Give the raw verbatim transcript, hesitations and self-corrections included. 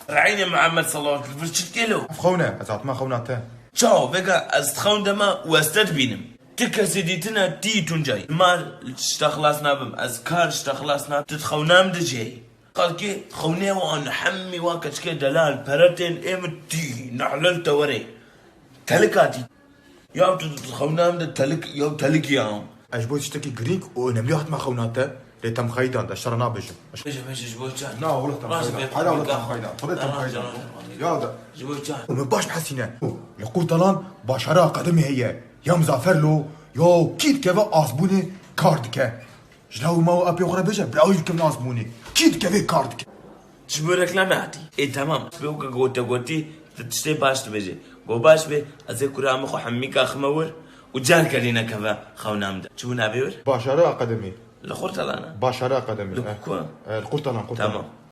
Reînê Muhammed sallallahu aleyhi ve sellem çi dikê lo? Ev xewne, ez hatime xewna te. Çaw, vega ez dixewn dema û ez te dibînim. Ti kesê dîtine tî Tuncay. Ma tişta xilas nabim, ez kar tişta xilas nabim. Tu dixewna min de cihê. Xelkê xewnê wan hemî wa keçikê delal, pere tên ê min tî, nehlel te werê. Telik hatî. Ya tu, tu xewna min de telik, ya telik ya. Ez ji bo tiştekî girîng û önemlî hatime xewna te, lê te min xeydan, de şer nabêjim. Bêje, bêje, ji bo çi? Na, wele te min Rast xeydan. bê, Heyda, wele te min xeydan. Xwedê te min Rast xeydan. bê. Ya de. Ji bo çi? Û min baş bihesîne. Li Qurtalan başara qedimê heye. Ya Muzaffer lo, ya kî dikeve azbûnê kar dike. Ji law û ma û apê xwe re bêje, bila wî bikim nas bûnê. Kî dikeve kar dike. Ji bo reklamê hatî. Ê, temam. Bi weke gote gotî, tu tiştê baş dibêjê. Go baş bê, ez ê kura min xwe hemîka xime wir û carkerî nekeve xewna min de. Çi bû navê wir? Başara Akademî. Li Qurtalan e? Başara Akademî, Li eh. ku? Eh, li Qurtalan, Qurtalan. Tamam.